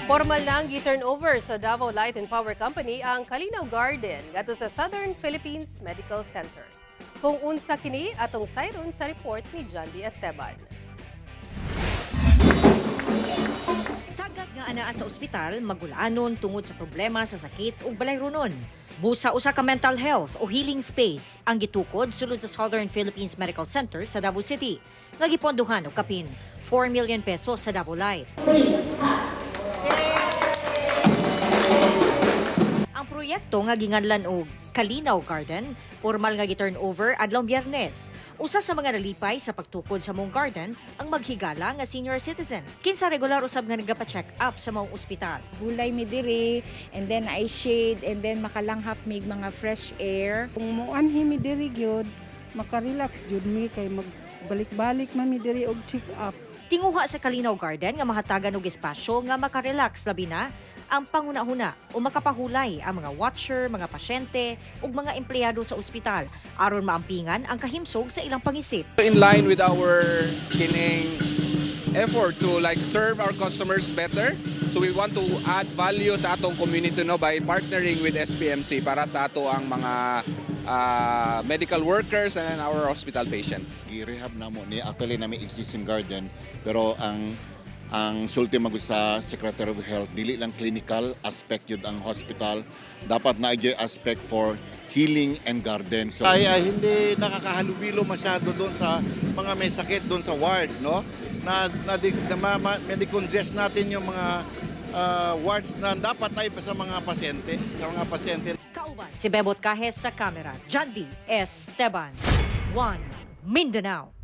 Formal nang gi-turn over sa Davao Light and Power Company ang Kalinaw Garden ngadto sa Southern Philippines Medical Center. Kung unsa kini, atong sayron sa report ni John D. Esteban. Sagat nga anaa sa ospital, magulanon tungod sa problema sa sakit ug balayronon. Busa usa ka mental health o healing space ang gitukod sulod sa Southern Philippines Medical Center sa Davao City nga gipondohan og kapin 4 million pesos sa Davao Light. Ang proyekto nga ginganlan og Kalinaw Garden, formal nga gi-turn over adlaw Biyernes. Usa sa mga nalipay sa pagtukod sa maong garden ang maghigala nga senior citizen. Kinsa regular usab nga nagapa-check up sa maong ospital. Hulay mi diri and then I shade and then makalanghap mig mga fresh air. Kung muanhi mi diri gyud, makarelax jud mi kay magbalik-balik man mi diri og check up. Tinguha sa Kalinaw Garden nga mahatagan og espasyo nga makarelax, labi na ang panghuna-huna o makapahulay ang mga watcher, mga pasyente ug mga empleyado sa ospital aron maampingan ang kahimsog sa ilang pangisip. In line with our kining effort to like serve our customers better. So we want to add value sa atong community, no, by partnering with SPMC para sa ato ang mga medical workers and our hospital patients. Gi-rehab namo ni. Actually, nami existing garden, pero ang sulti magud sa Secretary of Health, dili lang clinical aspect yun ang hospital, dapat na aspect for healing and garden. So ay hindi nakakahalubilo masyado doon sa mga may sakit doon sa ward, no, na na, na, ma, ma, congest natin yung mga wards na dapat ay sa mga pasyente. Kauban si Bebot Cajes sa kamera, Jandy Esteban. 1 Mindanao.